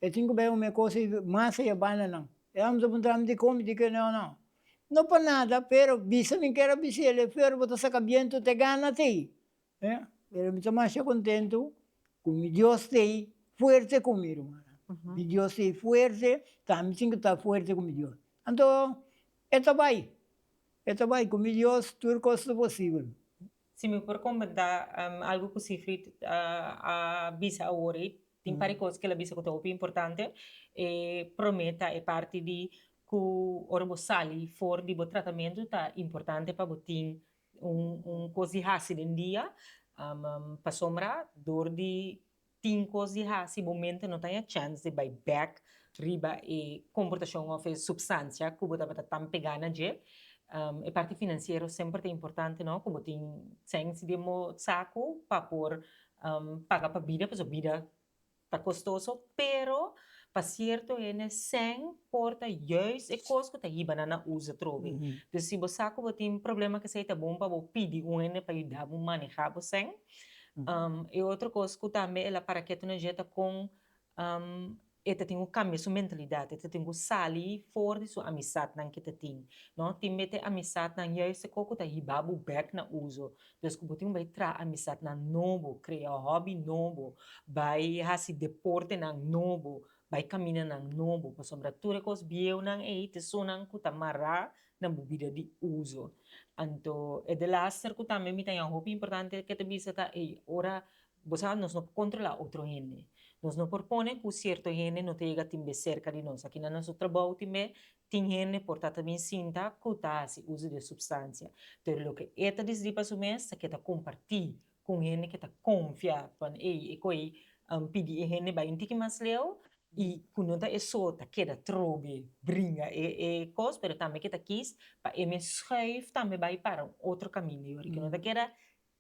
S10: e tin ku bai un e kos ei mas ei a banda nan e amo ta puntra mi dikon mi di ke no no no pa nada pero bisa mi kier a bisa el e fer bo ta saka bientu te gana tei. Pero mi ta masha kontentu ku mi Dios t'ei fuerte ku mi, rumannan. Mi Dios t'ei fuerte, ta mi tin ku ta fuerte ku mi Dios. Anto e ta bai, e ta bai, ku mi Dios tur kos ta posibel.
S9: Si mi por komentá algu ku Siegfried a bisa awor ei, tin par di kos ku el a bisa ku ta hopi importante. E promé ta e parti di ku ora bo sali for di bo tratamentu ta importante pa bo tin Un un kos di hasi den dia, pasobra dor di tin kos di hasi bo mente no ta haña chèns di bai bèk riba e komportashon òf e supstansia ku bo tabata tan pegá na dje. E parti finansiero semper ta importante no, ku bo tin sèns den bo saku pa por paga pa bida, pasobra bida Ta kostoso, pero pa sierto hende sèn por ta juist e kos ku ta hiba nan na usa atrobe. Dus si bo sa ku bo tin problema ku esei ta bon pa bo pidi un hende pa yuda bo maneha bo sèn. E otro kos ku tambe el a para ketu na dje ta kon e ta tin ku kambia su mentalidat, e ta tin ku sali for di su amisatnan ke ta tin, no. Tin mete amisatnan juist e kos ku ta hiba bo bèk na uso. Dus ku bo tin ku bai traha amisatnan nobo, krea hòbi nobo, bai hasi deportenan nobo, bai kaminanan nobo, pasobra tur e kos bieunan ei ta esunnan ku ta mará na bo bida di uso. Anto e delaster ku tambe mi ta haña hopi importante ke ta bisa ta ei, ora bo sa nos no por kontrolá otro hende, nos no por pone ku sierto hende no ta yega tin be serka di nos, aki na nos trabou tin be Tin hende por ta ta bin sinta ku ta hasi uso di e supstansia, pero loke e ta disidí pa su mes ta ke ta kompartí ku un hende ke ta konfia pan ey e koe pidi e hende bai un tiki mas leu i ku no ta e so ta keda trobe bringa e e kos pero tambe ke ta kis pa e mes schuif tambe bai para un otro kaminda yori ke no ta keda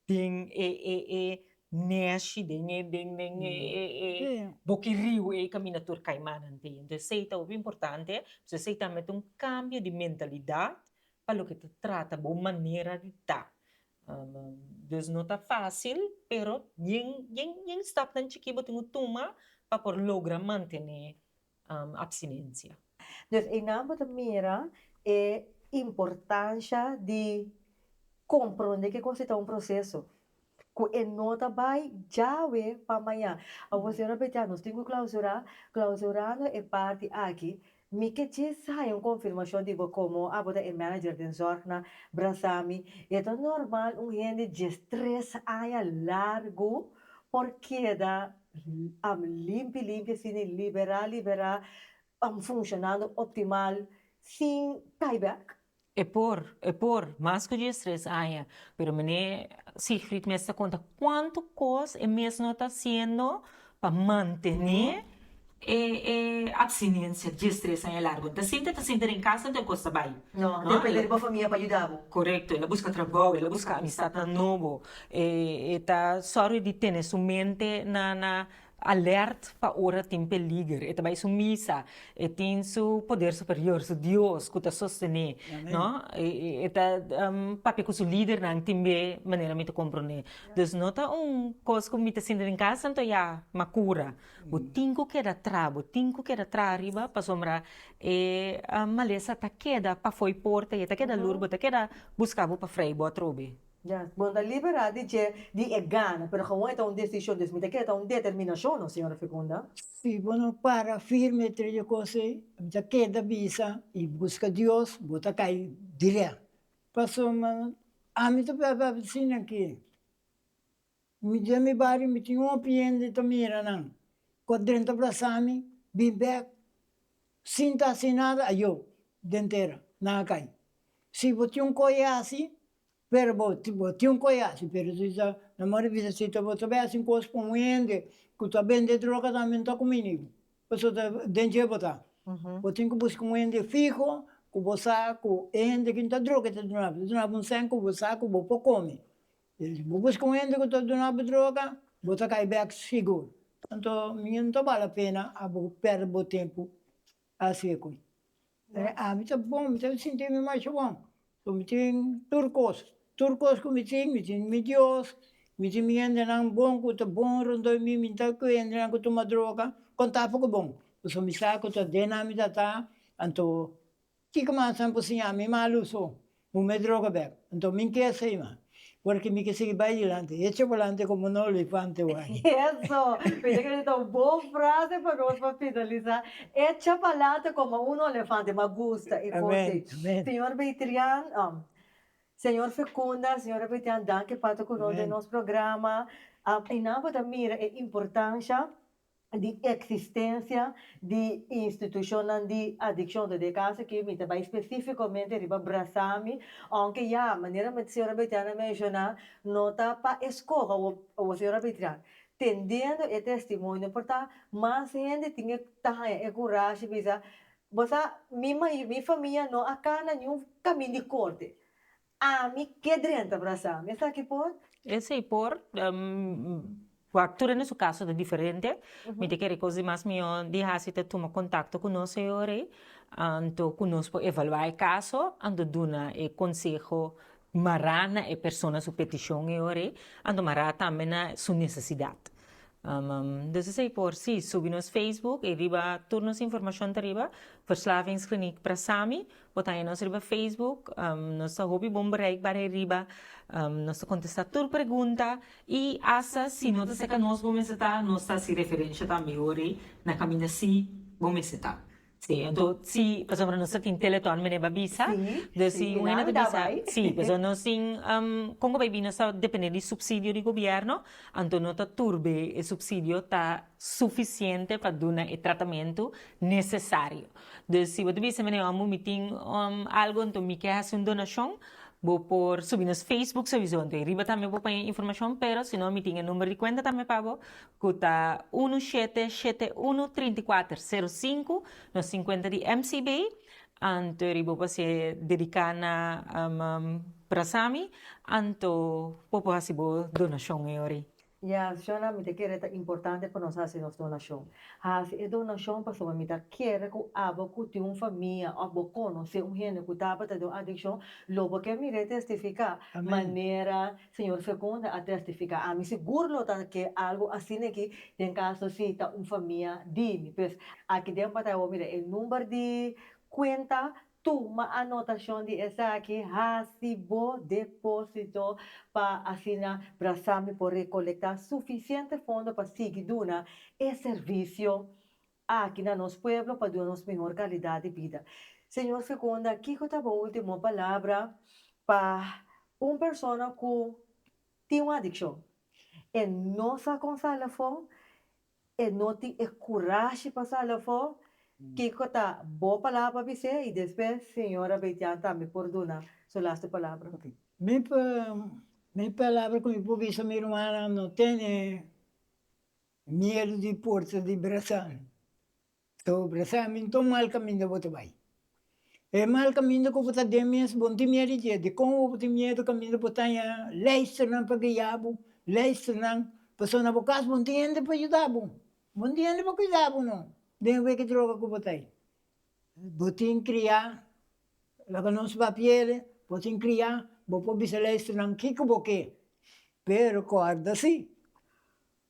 S9: Den e e e neshi, den e den den e e e boki riu ei kaminda tur kaimannan te. Entonces esei ta hopi importante, pasobra esei tambe ta un kambio di mentalidat pa loke ta trata bo manera di ta. Dus no ta fásil, pero yen yen yen stapnan chikí bo tin ku tuma pa por logra mantené abstinensia.
S1: Dus einan bo ta mira e importansha di komprondé ke kos ta un proseso, ku e no ta bai djawe pa maña. Awor señora Betiana, nos tin ku klausurá, klausurando e parti aki, mi ke djis haña un konfirmashon di bo komo abo ta e manager den zòrg na Brasami, e ta normal un hende djestres aña largu por keda Am limpi limpi asina liberá liberá am funshonando optimal sin kai bek.
S9: E por, e por, mas ku diestres aña, pero mene Siegfried mes ta konta kuantu kos e mes no ta hasiendo pa mantené e e abstinensia diestres aña largu. Ta sinta ta sinta den kas anto e kos ta bai.
S1: No, depende di bo famia pa yuda bo.
S9: Korekto, el a buska trabou, el a buska amistatnan nobo, E ta sòru di tene su mente na na alert pa ora tin peliger. E ta bai su misa, e tin su poder superior, su Dios ku ta sostené, no? E ta papia ku su lidernan tin be manera mi ta komprondé. Dus no ta un kos ku mi ta sinti den kas anto ya m'a kura. Bo tin ku keda traha, bo tin ku keda traha riba pasobra e malesa ta keda pafó e porta i e ta keda lur, bo ta keda buska bo pa frei bo atrobe.
S1: Ya, bo no ta liberá di dje di e gana, pero gewoon e ta un desishon, dus mi ta kere ta un determinashon, no, señora Fecunda?
S10: Si bo no para firme entre e kos ei, bo ta keda bisa i buska Dios, bo ta kai dirèk. Pasobra ami ta papia asina aki, mi den mi bario mi tin hopi hende ta mira nan, ku a drenta brasa mi, bin bèk, sin ta hasi nada, ayo, den tera, nan a kai. Si bo tin un koi hasi. Pero bo bo tin un koe hasi, pero si ta na mora bisa si ta bo ta bai hasi un kos pa un hende ku ta bende droga tambe no ta kumini bo, pasobra ta den dje bo ta. Bo tin ku buska un hende fiho ku bo sa ku e hende ki no ta droga e ta duna bo, ta duna bo un sèn ku bo sa ku bo por kome. Si bo buska un hende ku ta duna bo droga, bo ta kai bèk sigur. Anto mi no ta bal la pena abo pèrdè bo tempu hasi e kos. Ami ta bon, mi ta sinti mi masha bon. So mi tin tur kos, tur kos ku mi tin, mi tin mi Dios, mi tin mi hendenan bon ku ta bon rondó di mi, mi no ta ku hendenan ku tuma droga, kon ta poko bon. Pasobra mi sa ku ta den nan mi ta ta, anto Kiko mas nan por siña mi malu so? Huma e droga bek. Anto mi ke esei mas. Porque mi ke sigui bai dilanti. Echa volante como un olifante wak.
S1: Eso! Mi ta kere ta un bon frase pa nos pa finalisa. Echa palante como un olefante. Ma gusta e kos ei.
S10: Amen.
S1: Señor Beitrian, Señor Fecunda, Señora Beitrian, danki pa ta ku nos den nos programa. I nan bo ta mira e importansha di eksistensia di institushonnan di adikshon. Den e kaso aki mi ta bai spesífikamente riba Brasami, ounke ya, manera mi señora Betrian a menshoná, no ta pa e skoha o señora Betrian, tendiendo e testimonio por ta mas hende tin e ta haña e kurashi bisa, bo sa mi mi famia no a kana niun kamin di korte, Ami ke drenta brasa mi esaki por?
S9: Esei por, wak tur hende su kaso ta diferente, mi ta kere kos di mas mihó di hasi ta tuma kontakto ku nos e ora ei, anto ku nos por evaluá e kaso, anto duna e konseho mará na e persona su petishon e ora ei, anto mará tambe na su nesesidat. Dus esei por, sí, subi nos Facebook, ei riba tur nos informashon ta riba, Verslavingskliniek Brasami, Bo ta haña nos riba Facebook, nos ta hopi bon bereikbaar ei riba, nos ta kontestá tur pregunta i asta si no ta serka nos bo mester ta, nos ta hasi referensha tambe ora ei na kaminda si bo mester ta. Sí, anto si, pasobra nos ta tin teleton mene bo a bisa, dus si un hende ta bisa, sí, pasobra nos tin, kon ku bai bin nos ta depende di supsidio di gobièrnu, anto no ta tur be e supsidio ta sufisiente pa duna e tratamentu nesesario. Dus si bo ta bisa mene amo mi tin algo anto mi ke hasi un donashon bo por subi nos Facebook sowiso anto riba tambe bo paña informashon pero si no mi tin e number di kuenta tambe pa bo ku ta unu shete shete unu 3405 nos tin kuenta di MCB anto riba bo por hasi dediká na Brasami anto bo por hasi bo donashon e ora ei.
S1: Ya, Shona, mi ta kere ta importante pa nos hasi nos donashon. Hasi e donashon pasobra mi ta kere ku abo ku tin un famia òf bo konosé un hende ku tabata den un adikshon, lo bo ke mir'é testifiká manera señor Fecunda a testifiká. Ami sigur lo ta ke algu asina aki den kaso si ta un famia di mi. Pues, aki den bataya bo mira e number di kuenta. Tuma anotashon di esaki, hasi bo depósito pa asina Brasami por rekolektá sufisiente fondo pa sigui duna e servisio aki na nos pueblo pa duna nos mihor kalidat di bida. Señor Fecunda, kiko ta bo último palabra pa un persona ku tin un adikshon, e no sa kon sali afó, E no tin e kurashi pa sali afó, kiko ta bo palabra pa bis'é i despues señora Beitian tambe por duna su laste palabra.
S10: Mi mi palabra ku mi por bisa mi rumannan no tene miedu di porta di brasa. So brasa mi no ta un mal kaminda bo ta bai. E mal kaminda ku bo ta den mes bo no tin miedu di dje. Dikon bo tin miedu kaminda bo ta haña leisternan pa guia bo, leisternan pasobra na bo kas bo no tin hende pa yuda bo, bo no tin hende pa kuida bo no den e wiki droga ku bo ta ei. Bo tin kriá, laga nos papia, bo tin kriá, bo por bisa leisternan kiko bo ke, pero kòrda si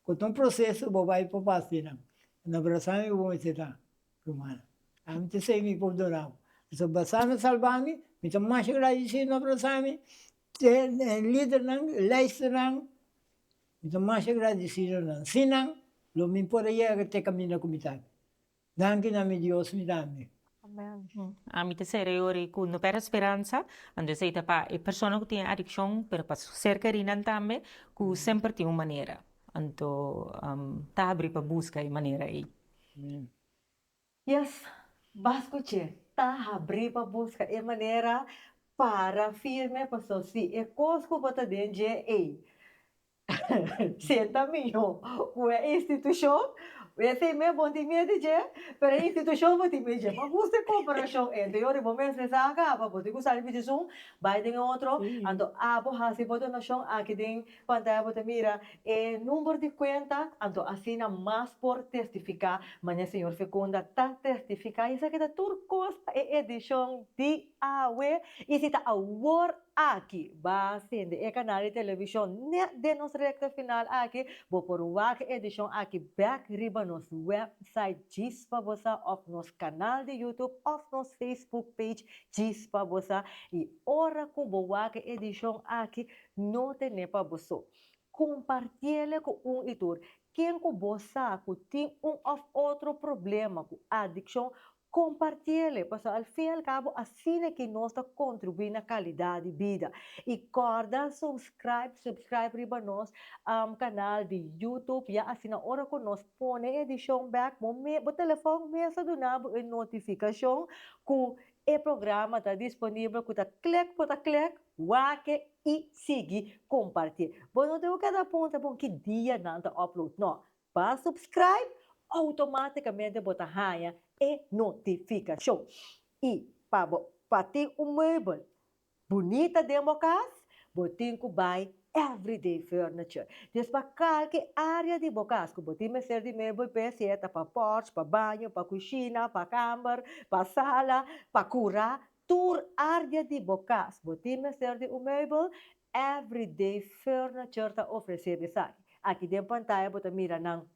S10: ku ta un proseso bo bai pa pas di nan. Na brasa mi bo mester ta. Ruman, ami ta esei mi por duna bo. Pasobra basá na salbá mi, mi ta masha gradisido na brasá mi, te lidernan, leisternan, mi ta masha gradisido na nan. Sin nan, lo mi por a yega te kaminda ku mi ta. Danki na mi Dios mi tambe.
S9: Ami ta sera e ora ei ku no pèrdè speransa, anto esei ta pa e persona ku tin e adikshon, pero pa su ser kerinan tambe, ku semper tin un manera. Anto ta habrí pa buska e manera ei.
S1: Yes, bas cu che ta habri pa busca e manera. Para firme paso si e kos ku bo ta den dje ei senta mihó ku e institushon, esei mes bo no tin miedu dje, pero e institushon bo tin miedu dje. Pa gusta e komparashon entre yori bo mes mester a kaba, bo tin ku sali bichi esun bai den e otro, anto abo hasi bo donashon aki den pantaya bo ta mira e number di kuenta, anto asina mas por testifiká manera señor Fecunda ta testifiká i esaki ta tur kos pa e edishon di Awe, i si ta awor aki ba sende e kanal di televishon net den nos rekta final aki, bo por wak e edishon aki bek riba nos website Djis Pa Bo Sa òf nos kanal di YouTube òf nos Facebook page Djis Pa Bo Sa. I ora ku bo wak e edishon aki, no tene pa bo so. Kompartiele ku un i tur. Ken ku bo sa ku tin un òf otro problema ku adikshon, Compartiele, pasobra al fin y al cabo asina ki nos ta contribui na calidad di bida. Y corda subscribe, subscribe riba nos canal di YouTube ya asina ora cu nos pone e edicion bek bo me bo telefon mes ta duna bo e notificacion cu e programa ta disponibel cu ta click bo ta click wak y sigui comparti. Bo no tin cu keda puntra bon ki dia nan ta upload no. Pa subscribe, automaticamente bo ta haña e notificacion. Y pa bo pa tin un meubel bunita den bo cas, bo tin cu bay Everyday Furniture. Dus pa calke area di bo cas cu bo tin mester di meubel p'e, sea ta pa porch, pa baño, pa cushina, pa camber, pa sala, pa cura, tur area di bo cas bo tin mester di un meubel, Everyday Furniture ta ofrece bo esaki. Aki den pantaya bo ta mira nan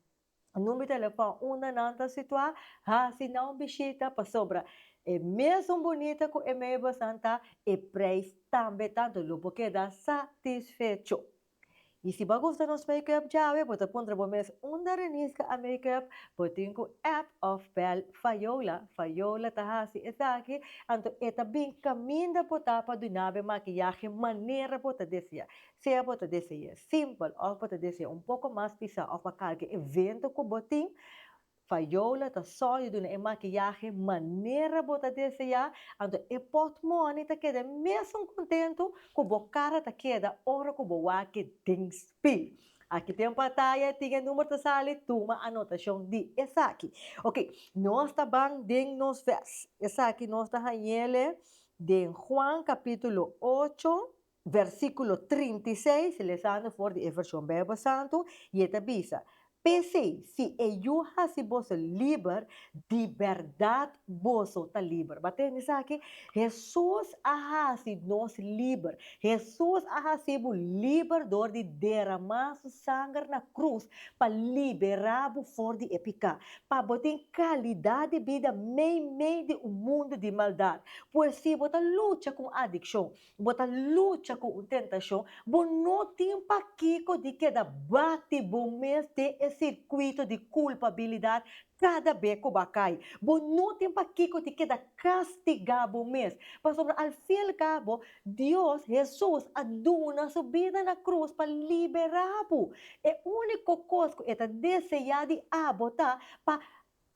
S1: number di telefòn unda nan ta situá. Hasi nan un bishita pasobra e mesun bunita ku e meubelsnan ta, e preis tambe tantu. Lo bo keda satisfecho. I si bo a gusta nos make-up djawe, bo ta puntra bo mes unda Reniska a make-up, bo tin ku app òf bèl Fayola. Fayola ta hasi esaki, anto e ta bin kaminda bo ta pa duna bo e makiyahe manera bo ta desea. Sea bo ta dese'é simpel òf bo ta dese'é un poko mas pisá òf pa kalke evento ku bo tin, Fayola ta sòru duna e makiyahe manera bo ta deseá, anto e pòtmòni ta keda mesun kontentu ku bo kara ta keda ora ku bo wak den spil. Aki den pantaya tin e number ta sali, tuma anotashon di esaki. Oke, nos ta ban den nos vèrs. Esaki nos ta hañ'ele den Juan kapítulo ocho. Versíkulo 36, lesando for di e vershon Bijbel Santu, i e ta bisa, P'esei, si e Yu hasi boso liber, di bèrdat boso ta liber. Bo a tende esaki? Hesus a hasi nos liber. Hesus a hasi bo liber dor di deramá su sanger na krus pa liberá bo for di e piká, pa bo tin kalidat di bida meimei di un mundu di maldat. Pues si bo ta lucha ku un adikshon, Bo ta lucha ku un tentashon, bo no tin pakiko di keda bati bo mes den e sirkuito di kulpabilidat kada be ku bo a kai. Bo no tin pakiko di keda kastigá bo mes, pasobra al fin al kabo Dios, Hesus, a duna su bida na krus pa liberá bo. E úniko kos ku e ta deseá di abo ta pa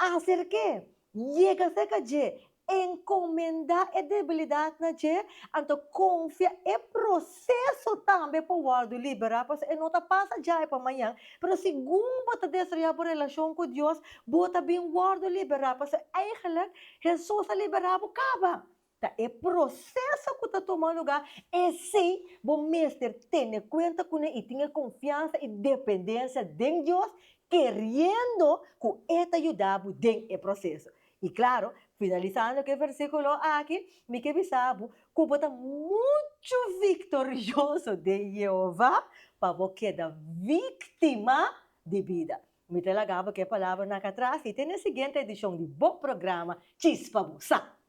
S1: Aserk'é, yega serka dje, enkomendá e debilidat na dje, anto konfia e proseso tambe por wòrdu liberá, pasobra e no ta pasa djai pa mañan, pero segun bo ta desaroyá bo relashon ku Dios, bo ta bin wòrdu liberá, pasobra eigentlik Hesus a liberá bo kaba. Ta e proseso ku ta tuma lugá, esei bo mester tene kuenta kuné i tin e konfiansa i dependensia den Dios, keriendo ku e ta yuda bo den e proseso. I klaro, finalisando ku e versíkulo aki, mi ke bisa bo ku bo ta muchu viktorioso den Jehová pa bo keda víktima di bida. Mi ta laga bo ku e palabranan akí atras i te na e siguiente edishon di bo programa Chispa Bo Sa!